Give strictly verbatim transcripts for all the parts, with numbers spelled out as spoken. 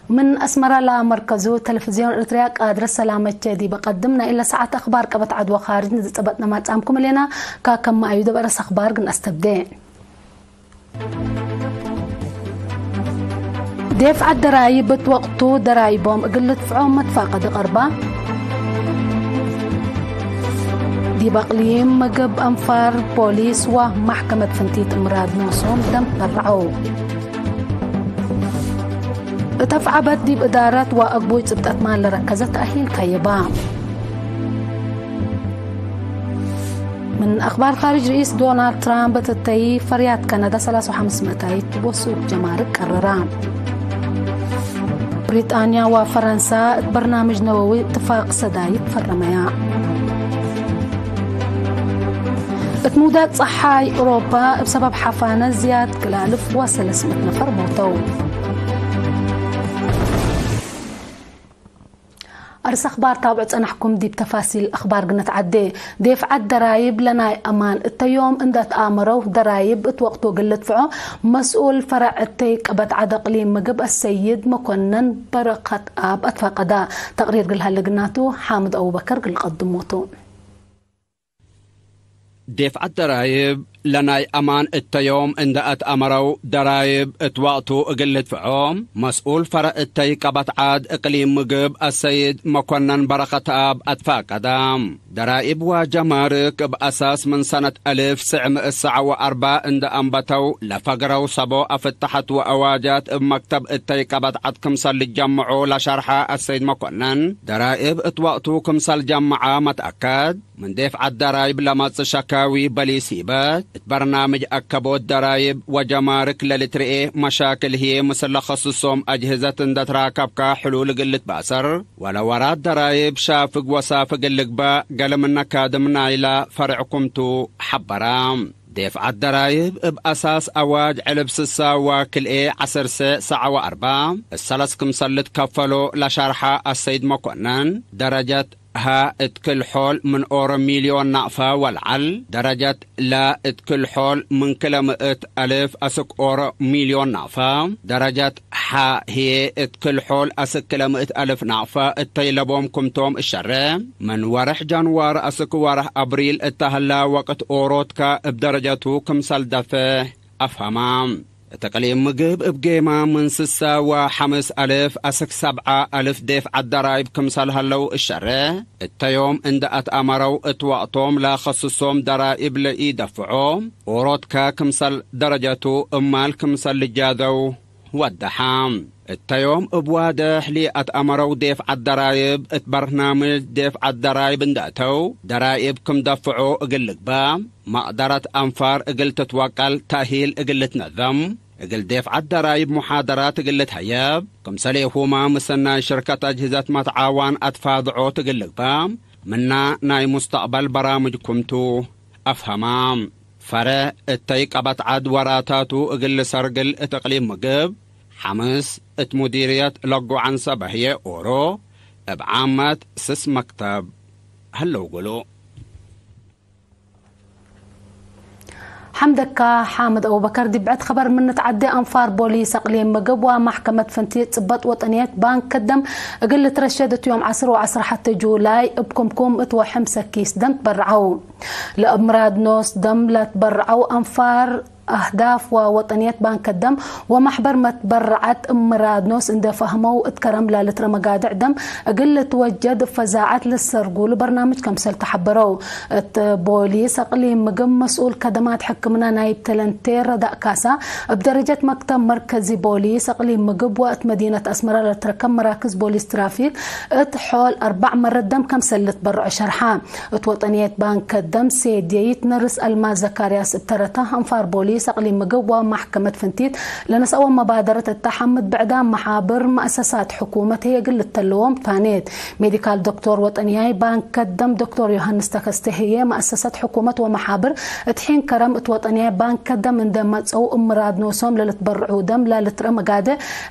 ምን አስመረ ለመርከዙ ተለፍዝዮን ኤረትርያ ቃድረ ሰላመቼ ዲበ ቀድም ናይ እለ ሰዓት አክባር ቀበት ዐድ ወካርጅ ንዝጸበጥነ ማጽአምኩም እሌና። ካከመ አዩ ዲብ አርእስ አክባር ግን አስተብዴ። ዴፍዐት ደራይብ እት ወቅቱ ደራይቦም እግል ልድፍዖ መትፋቀዲ ቀርባ። ዲብ አቅሊም ምግብ አንፋር ፖሊስ ወማሕከመት ፍንቲት እምራድ ኖሶም ደም በርዐው። እት አፍዐበት ዲብ እዳረት ወአግቡይ ጽብጠት ማል ለረከዘ ተአሂል ከይባ። ምን አክባር ካርጅ፣ ርኢስ ዶናልድ ትራምፕ ትተይ ፈርያት ከነዳ ሰላሳ ወሐምስ ምእታይት ወሱቅ ጀማርክ ቀረራ። ብሪጣንያ ወፈረንሳ እት በርናምጅ ነወዊ እትፋቅ ሰዳይት ፈረመያ። እት ምውዳቅ ጸሓይ አውሮፓ እብ ሰበብ ሐፋነ ዝያድ ክላልፍ ወሰለስ ምእት ነፈር ሞተው። አርስ አኽባር ታብዑ ጸናሕኩም። ዲብ ተፋሲል አኽባር ግነት ዐዴ። ዴፍዐት ደራይብ ለናይ አማን እተ ዮም እንደ ተአመረው ደራይብ እት ወቅቱ እግል ልድፍዖ መስኡል ፈረዕ እተይ ቀበት ዐድ አቅሊም ምግብ አሰይድ መኮነን በረከትአብ አትፋቀዳ። ተቅሪር እግል ሀለ ግናቱ ሓምድ አቡበከር እግል ቀድሞቱ። ዴፍዐት ደራይብ ለናይ አማን እተ ዮም እንደ አትአመረው ደራይብ እት ወቅቱ እግል ልድፍዖ መስኡል ፈረዕ እተይ ቀበት ዐድ እቅሊም ምግብ አሰይድ መኮነን በረከትአብ አትፋቀዳ። ደራይብ ወጀማርክ እብ አሳስ ምን ሰነት አልፍ ስዕ ምእት ሰዕ ወአርባ እንደ አንበተው ለፈግረው ሰቦ አፍታሐት ወአዋጃት እብ መክተብ እተይ ቀበት ዐድ ክምሰል ልጀምዑ ለሸርሐ አሰይድ መኮነን ደራይብ እት ወቅቱ ክምሰል ጀመዐ መትአከድ። ምን ዴፍዐት ደራይብ ለመጽእ ሸካዊ በሊስ ሂበት፣ እት በርናምጅ አከቦት ደራይብ ወጀማርክ ለልትርኤ መሻክል ህዬ፣ ምስል ለከስሶም አጅህዘት እንደ ትራከብከ ሕሉል እግል ልትባሰር፣ ወለወራት ደራይብ ሻፍግ ወሳፍግ እግል ልግበእ፣ ገሌ ምነ ካድም ናይለ ፈርዕ ክምቱ ሐበረ። ዴፍዐት ደራይብ እብ አሳስ አዋጅ ዕልብ ስሳ ወክልኤ ዐስር ሰዕ ሰዕ ወአርባ እሰለስ ክምሰል ልትከፈሎ ለሸርሐ አሰይድ መኮነን፣ ደረጀት ሀ እት ክል ሖል ምን ኦሮ ሚልዮን ናቅፈ ወለዐል፣ ደረጀት ለ እት ክል ሖል ምን ክለ ምእት አልፍ አስክ ኦሮ ሚልዮን ናቅፈ፣ ደረጀት ሐ ህዬ እት ክል ሖል አስክ ክለ ምእት አልፍ ናቅፈ እተይ ለቦም ክምቶም እሸሬ። ምን ወርሕ ጃንዋር አስክ ወርሕ አብሪል እተ ሀላ ወቅት ኦሮትከ እብ ደረጀቱ ክምሰል ደፌ አፍሀማ። እት እቅሊም ምግብ እብ ጌማ ምን ስሳ ወሐምስ አልፍ አስክ ሰብዓ አልፍ ዴፍዐት ደራይብ ክምሰል ሀለው እሸሬ። እተ ዮም እንደ አትአመረው እት ወቅቶም ለከስሶም ደራይብ ለኢደፍዖ ኦሮትከ ክምሰል ደረጀቱ እማል ክምሰል ልጃዘው ወደሐ። እተ ዮም እብ ዋድሕ ለአትአመረው ዴፍዐት ደራይብ እት በርናምጅ ዴፍዐት ደራይብ እንደ አተው ደራይብ ክም ደፍዖ እግል ልግበእ መቅደረት አንፋር እግል ትትወቀል ተእሂል እግል ልትነዘም፣ እግል ዴፍዐት ደራይብ ሙሓደራት እግል ልትሀየብ፣ ክምሰሌሁመ ምስል ናይ ሽርከት አጅህዘት መትዓዋን አትፋድዖት እግል ልግበእ ምና ናይ ሙስተቅበል በራምጅ ክምቱ አፍሀማ። ፈሬ እተይ ቀበት ዐድ ወራታቱ እግል ልሰርግል እት እቅሊም ምግብ ሐምስ እት ሙዲርየት ለጎ ዐንሰበ ህዬ ኦሮ እብ ዓመት ስስ መክተብ ሀለው እግሉ። ሐምደካ ሓምድ አቡበከር። ዲብ ብዕድ ኸበር ምን ንትዐዴ፣ አንፋር ቦሊስ አቅሊም ምግብ ወማሕከመት ፍንቲት ጽበጥ ወጠንየት ባንክ ከደም እግል ልትረሸድ እት ዮም ዐስር ወዐስር ሐቴ ጁላይ እብ ክምኩም እት ወሕም ሰኪስ ደም ትበርዐው። ለእምራድ ኖስ ደም ለትበርዐው አንፋር አህዳፍ ወወጠንየት ባንክ ከደም ወማሕበር መትበርዐት እምራድ ኖስ እንደ ፈህመው እት ከረም ለልትረ መጋድዕ ደም እግል ልትወጀድ ፈዛዐት ልሰርጉሉ በርናምጅ ከምሰል ተሐበረው። እት ቦሊስ አቅሊም ምግብ መስኡል ከደማት ሕክምና ናይብ ተለንቴ ረዳእ ካሳ እብ ደረጀት መክተብ መርከዚ ቦሊስ አቅሊም ምግብ ወእት መዲነት አስመራ ለልትረከብ መራክዝ ቦሊስ ትራፊክ እት ሖል አርበዕ መረት ደም ከምሰል ልትበርዖ ሸርሐ። እት ወጠንየት ባንክ ከደም ሴድየይት ነርስ አልማዝ ዘካርያስ እብ ተረታ፣ አንፋር ቦሊስ አቅሊም ምግብ ወማሕከመት ፍንቲት ለነስአወ መባደረት እተ ሐምድ ብዕዳም መሓብር መአሰሳት ሕኩመት ህዬ እግል ልተለዎም ታኔት። ሜዲካል ዶክቶር ወጠንያይ ባንክ ከደም ዶክቶር ዮሐንስ ተከስተ ህዬ መአሰሰት ሕኩመት ወመሓብር እት ሒን ከረም እት ወጠንያይ ባንክ ከደም እንደ መጸው እምራድ ኖሶም ለልትበርዑ ደም ለልትረ መጋደ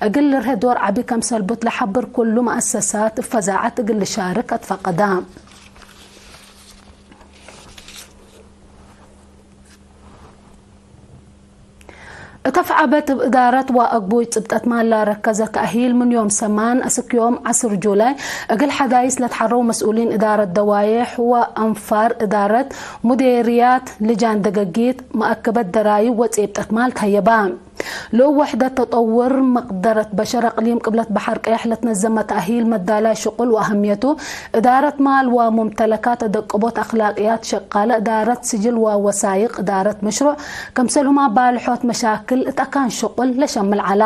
እግል ልርሄ ዶር ዐቢ ከምሰል ቡት ለሐብር ኩሉ መአሰሳት እብ ፈዛዐት እግል ልሻርክ አትፈቀዳ። እት አፍዐበት እብ እዳረት ወአግቡይ ጽብጠት ማል ላረከዘ ተእሂል ምን ዮም ሰማን አስክ ዮም ዐስር ጁላይ እግል ሐዳይስ ለትሐረው መስኡሊን እዳረት ደዋዬሕ ወአንፋር እዳረት ሙዴርያት ልጃን ደገጊት መአክበት ደራይብ ወጼብጠት ማል ተሀየባ። ለእብ ወሕደት ተጠውር መቅደረት በሸር አቅሊም ቅብለት በሐር ቀየሕ ለትነዘመ ተእሂል መዳላይ ሽቁል ወአህምየቱ፣ እዳረት ማል ወሙምተለካት፣ አደቅቦት አክላቅያት፣ ሸቃለ እዳረት ስጅል ወወሳይቅ እዳረት መሽሩዕ፣ ከምሰልሁማ ባልሖት መሻክል እት አካን ሽቁል ለሸምል ዐላ።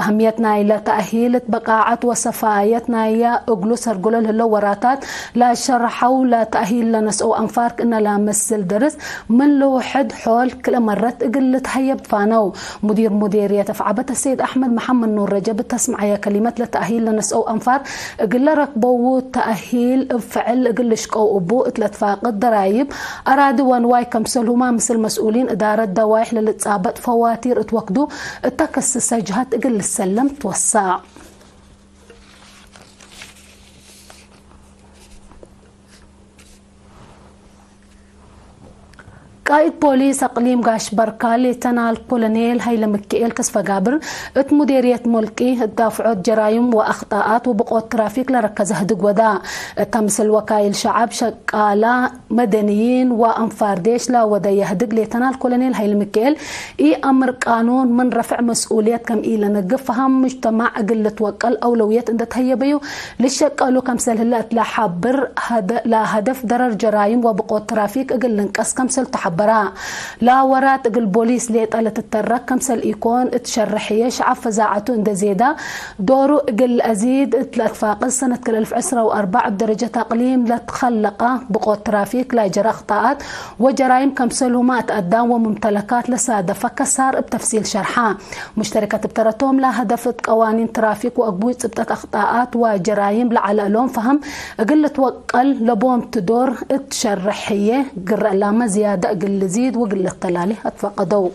አህምየት ናይለ ተእሂል እት በቃዐት ወሰፋየት ናያ እግሉ ሰርግሎ ለህለው ወራታት ለሸርሐው፣ ለተእሂል ለነስአው አንፋር ክእነ ለመስል ደርስ ምን ለውሕድ ሖል ክልኤ መረት እግል ልትሀየብ ፋነው። ሙዲር ሙዴርየት አፍዐበት አሰይድ አሕመድ መሐመድ ኑር ረጀብ እት ተስምዐየ ከሊመት፣ ለተእሂል ለነስአው አንፋር እግል ለረክበው ተእሂል እብ ፍዕል እግል ልሽቀው እቡ እት ለትፋቅድ ደራይብ፣ አራዲ ወንዋይ ከምሰልሁማ ምስል መስኡሊን እዳረት ደዋይሕ ለልትጻበጥ ፈዋቲር እት ወክዱ እተ ከስሰ ጅሀት እግል ልሰለም ትወሰዕ። ቃኢድ ፖሊስ አቅሊም ጋሽ በርካ ሌተናል ኮሎኔል ሀይለሚካኤል ተስፈጋብር እት ሙዴርየት ሞልቂ እት ዳፍዖት ጀራይም ወአክጣአት ወብቆት ትራፊክ ለረከዘ ህድግ ወዳ። እተ ምስል ወካይል ሸዐብ፣ ሸቃላ፣ መደንይን ወአንፋር ዴሽ ለወደየ ህድግ ሌተናል ኮሎኔል ሀይለሚካኤል፣ ኢአምር ቃኑን ምን ረፍዕ መስኡልየት ከም ኢለነግፍ፣ ፈሀም ሙጅተማዕ እግል ልትወቀል አውለውየት እንዴ ተሀየበዩ ልሸቀሉ ከምሰል ህለ እት ለሐብር፣ ሀደ-፣ ለሀደፍ ደረር ጀራይም ወብቆት ትራፊክ እግል ልንቀስ ከምሰል ተሐበራ። ለወራት እግል ቦሊስ ሌጠ ለትተረክ ከምሰል ኢኮን እት ሸርሕየ፣ ሸዐብ ፈዛዐቱ እንዴ ዜዳ ዶሩ እግል ለአዚድ እት ለአትፋቅድ፣ ሰነት ክል አልፍ ዕስራ ወአርበዕ እብ ደረጀት አቅሊም ለትከለቀ ብቆት ትራፊክ ላይ ጀረ አክጣአት ወጀራይም ከምሰልሁማ እት አዳም ወሙምተለካት ለሳደፈ ከሳር እብ ተፍሲል ሸርሐ። ሙሽተሪከት እብ ተረቶም ለሀደፍ እት ቀዋኒን ትራፊክ ወአግቡይ ጽብጠት አክጣአት ወጀራይም ለዐለ እሎም ፈሀም እግል ልትወቀል ለቦም ትዶር እት ሸርሕ ህዬ ግረ እላመ ዝያደ እግል ልዚድ ወእግል ልተላሌ አትፈቀደው።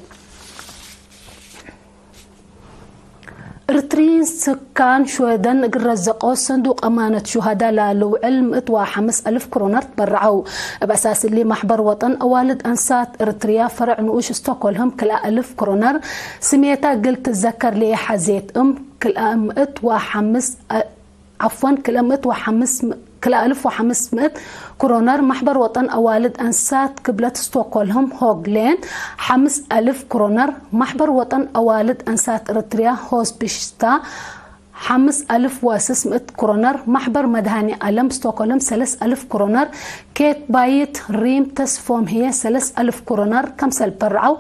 እርትሪን ስካን ሽወደን እግል ረዘቆ ሰንዱቅ አማነት ሹሀዳ ላልውዕል ምእት ወሐምስ አልፍ ክሮነር ትበረዐው። እብ አሳስ እሊ፣ ማሕበር ወጠን አዋልድ አንሳት እርትርያ ፈረዕ ንኡሽ ስቶኮልሆም ክልአ አልፍ ክሮነር፣ ስሜታ እግል ትዘከር ለኢሐዜት እም ክልአ ምእት ወሐምስ፣ ዐፍወን፣ ክልአ ምእት ወሐምስ፣ ክልአ አልፍ ወሐምስ ምእት ክሮነር፣ ማሕበር ወጠን አዋልድ አንሳት ክብለት ስቶኮልሆም ሆግሌን፣ ሐምስ አልፍ ክሮነር፣ ማሕበር ወጠን አዋልድ አንሳት እርትርያ ሆስፒሽታ፣ ሐምስ አልፍ ወስስ ምእት ክሮነር፣ ማሕበር መድሃኔ አለም ስቶኮልም ሰለስ አልፍ ክሮነር፣ ኬት ባይት ሪም ተስፎም ህዬ ሰለስ አልፍ ክሮነር ከምሰል በርዐው፣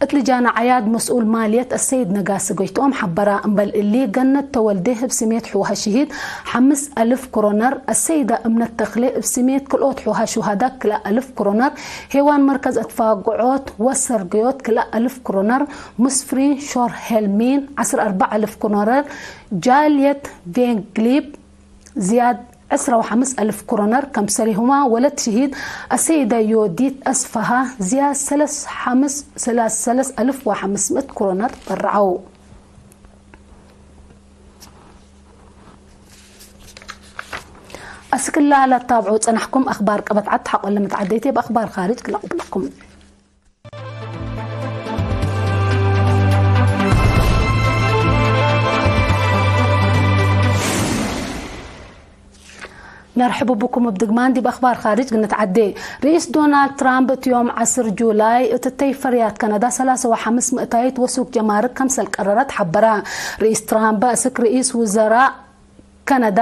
እት ልጃነ ዐያድ መስኡል ማልየት አሰይድ ነጋሲ ጎይትኦም ሐበራ። እምበል እሊ፣ ገነት ተወልዴ እብ ስሜት ሑሀ ሽሂድ ሐምስ አልፍ ክሮነር፣ አሰይደ እምነት ተክሌ እብ ስሜት ክልኦት ሑሀ ሹሀዳ ክልአ አልፍ ክሮነር፣ ሔዋን መርከዝ አትፋግዖት ወሰርግዮት ክልአ አልፍ ክሮነር፣ ሙስፍሪን ሾር ሄልሚን ዐስር አርበዕ አልፍ ክሮነር፣ ጃልየት ቬንግሊፕ ዝያድ ዕስራ ወሐምስ አልፍ ክሮነር ከምሰሌሁማ፣ ወለት ሽሂድ አሰይደ ዮዲት አስፈሃ ዝያድ ሰለስ ሐምስ፣ ሰለስ፣ ሰለስ አልፍ ወሐምስ ምእት ክሮነር በርዐው። አስክላ ለታብዑ ጸናሕኩም አክባር ቀበት ዐድ ሐቆለ መትዓደይቴ በአክባር ካርጅ ክለቁብለኩም። ነርሕቡ ብኩም እብ ድግማን ዲብ አክባር ካርጅ ግንትዓዴ። ርኢስ ዶናልድ ትራምፕ እት ዮም ዐስር ጁላይ እት ተይ ፈርያት ከነዳ ሰላሰ ወሐምስ ምእታይት ወሱቅ ጀማርክ ከምሰል ቀረረት ሐበረ። ርኢስ ትራምፕ አስክ ርኢስ ውዘራእ ከነዳ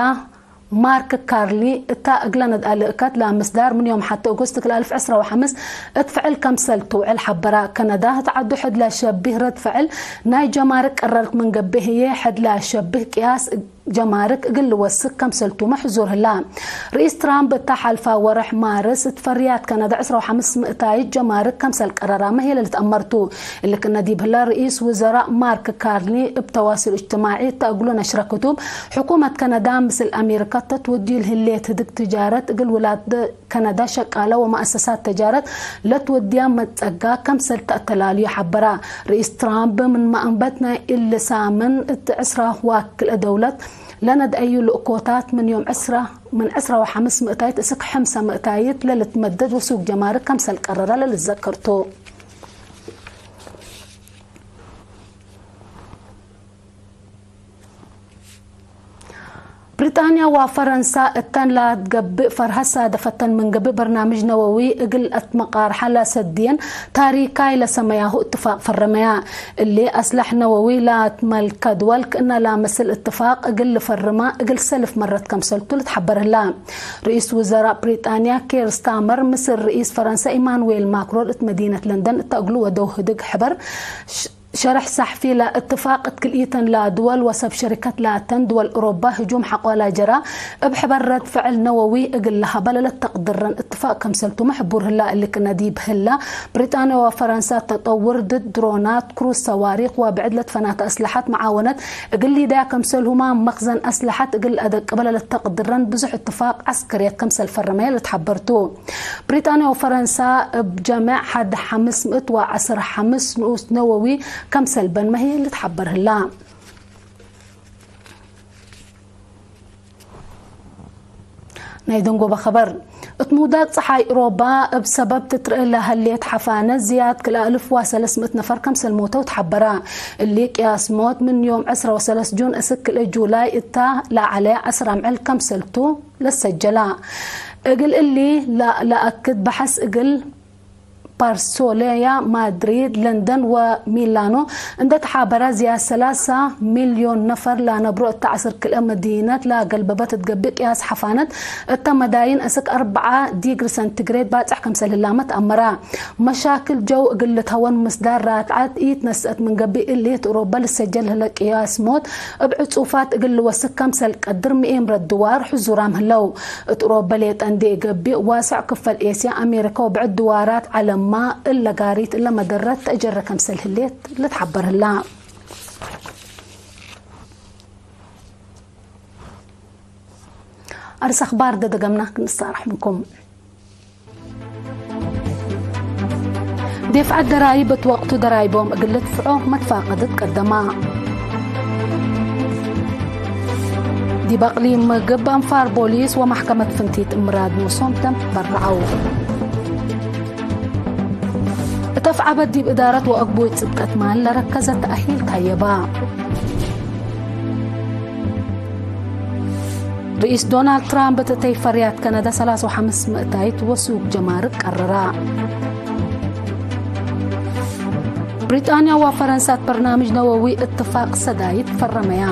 ማርክ ካርኒ እታ እግለ ነድአ ልእከት ለምስዳር ምን ዮም ሐቴ ኦገስት ክልኤ አልፍ ዕስራ ወሐምስ እት ፍዕል ከምሰል ትውዕል ሐበራ። ከነዳ እት ዐዱ ሕድ ለሸቢህ ረድ ፍዕል ናይ ጀማርክ ቀረርት ምን ገብእ ህዬ፣ ሕድ ለሸቢህ ቅያስ ጀማርክ እግል ልወስክ ከምሰል ቱ መሕዙር ህላ። ርኢስ ትራምፕ እታ ሐልፋ ወርሕ ማርስ እት ፈርያት ከነዳ ዕስራ ወሐምስ ምእታይት ጀማርክ ከምሰል ቀረራመ ህዬ ለልትአመር ቱ። እሊ ክእነ ዲብ ህለ ርኢስ ውዘራእ ማርክ ካርኒ እብ ተዋስል እጅትማዒ እተ እግሉ ነሽረ ክቱብ፣ ሕኩመት ከነዳ ምስል አሜሪካ እተ ትወድዩ ለህሌት ህድግ ትጃረት እግል ውላድ ከነዳ ሸቃለ ወመአሰሳት ተጃረት ለትወድያ መጸጋ ከምሰል ተአተላልዩ ሐበራ። ርኢስ ትራምፕ ምንመ አንበት ናይ እሊ ሳምን እት ዕስራ ወክልኤ ደውለት ለነድአዩ ልእኮታት ምን ዮም ዕስራ፣ ምን ዕስራ ወሐምስ ምእታይት እስክ ሐምሰ ምእታይት ለልትመደድ ወሱግ ጀማርክ ከምሰል ቀረረ ለልትዘከር ቱ። ብሪጣንያ ወፈረንሳ እተን ለትገብእ ፈርሀት ሳደፈተን ምን ገብእ በርናምጅ ነወዊ እግል አትመቃርሐ ለሰድየን ታሪካይ ለሰመያሁ እትፋቅ ፈረመያ። እሊ አስላሕ ነወዊ ለትመልከ ድወል ክእነ ለመስል እትፋቅ እግል ልፈርማ እግል ሰልፍ መረት ከምሰልቱ ልትሐበር ህላ። ርኢስ ውዘራእ ብሪጣንያ ኬር ስታመር ምስል ርኢስ ፈረንሳ ኢማኑዌል ማክሮን እት መዲነት ለንደን እተ እግሉ ወደው ህድግ ሕበር ሸርሕ ሰሕፊ ለእትፋቅ እት ክልኢተን ለድወል ወሰብ ሸሪከት ላተን ድወል እሮባ ህጁም ሐቆ ላጀራ እብ ሕበር ረድ ፍዕል ነወዊ እግል ለሀበ ለለተቅድረን እትፋቅ ከምሰልቱመ ሕቡር ህላ። እሊ ክእነ ዲብ ህላ፣ ብሪጣንያ ወፈረንሳ ተጠውር ድድ ድሮናት፣ ክሩዝ ሰዋሪክ ወብዕድ ለትፈናተ አስለሐት መዓወነት እግል ሊዳያ ከምሰልሁማ፣ መክዘን አስለሐት እግል ለአደቅበ ለለተቅድረን ብዙሕ እትፋቅ ዐስከርየት ከምሰል ፈረመየ ልትሐበር ቱ። ብሪጣንያ ወፈረንሳ እብ ጀመዕ ሐድ ሐምስ ምእት ወዐስር ሐምስ ንኡስ ነወዊ ከምሰል በንመ ህዬ ልትሐበር ህላ። ናይ ደንጎበ ኸበር። እት ሙዳቅ ጸሓይ እሮባ እብ ሰበብ ትትርኤ ለሀሌት ሐፋነት ዝያድ ክልኤ አልፍ ወሰለስ ምእት ነፈር ከምሰል ሞተው ተሐበራ። እሊ ቅያስ ሞት ምን ዮም ዕስራ ወሰለስ ጁን እስክ ክልኤ ጁላይ እታ ለዐለ ዐስር አምዕል ከምሰልቱ ለሰጀላ። እግል እሊ ለ-፣ ለአክድ በሐስ እግል ባርሶሎያ፣ ማድሪድ፣ ለንደን ወሚላኖ እንደ ተሓበራ ዝያድ ሰላሳ ሚልዮን ነፈር ለነብሮ እተ ዐስር ክልኤ መዲነት ለገልበበት እት ገብእ ቅያስ ሐፋነት እተ መዳይን እስክ አርበዓ ዲግሪ ሰንቲግሬድ ባጽሕ ከምሰል ህላመ ተአመራ። መሻክል ጀው እግል ልትሀወን ምስዳር ራትዐት ኢትነስአት ምን ገብእ እሊ እት ኡሮበ ልሰጀል ህለ ቅያስ ሞት እብ ዕጹፋት እግል ልወስክ ከምሰል ቀድር ምኤምረት ድዋር ሕዙራም ህለው። እት ኡሮበ ሌጠ እንዴ ገብእ ዋስዕ ክፈል ኤስያ፣ አሜሪከ ወብዕድ ድዋራት ዐለምመ እለ ጋሪት እለ መደረት ተአጀረ ከምሰል ህሌት ልትሐበር ህላ። አርስ አክባር ደደገምና ክንሳረሕ ምንኩም። ዴፍዐት ደራይብ እት ወቅቱ ደራይቦም እግል ልድፍዖ መትፋቀድት ቀደማ። ዲብ አቅሊም ምግብ አንፋር ቦሊስ ወመሕከመት ፍንቲት እምራድ ኖሶም ደም በረዐው። እት አፍዐበት ዲብ እዳረት ወአግቡይ ጽብጠት ማል ለረከዘ ተአሂል ታየባ። ርኢስ ዶናልድ ትራምፕ እት እተይ ፈርያት ከነዳ ሰላሳ ወሐምስ ምእታይት ወሱቅ ጀማርክ ቀረራ። ብሪጣንያ ወፈረንሳት በርናምጅ ነወዊ እትፋቅ ሰዳይት ፈረመያ።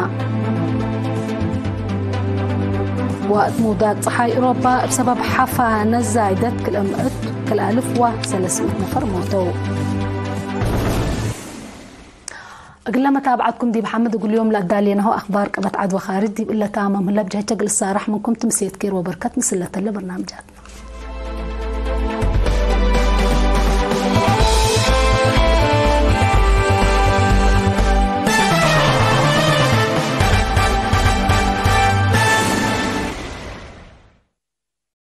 ወእት ሙዳቅ ጸሓይ እሮባ እብ ሰበብ ሐፋነት ዛይደት ክልኤ ምእት ክልኤ አልፍ ወሰለስ ምእት ነፈር ሞተው። እግለ መታብዐትኩም ዲብ ሐምድ እግል ዮም ለአዳሌናሁ አክባር ቀበት ዐድ ወካርጅ ዲብ እለ ታመም ህለ ብጀህቸ እግል እሳረሕ ምንኩም ትምሴት ኬር ወበርከት ምስል ለተለ በርናምጃት።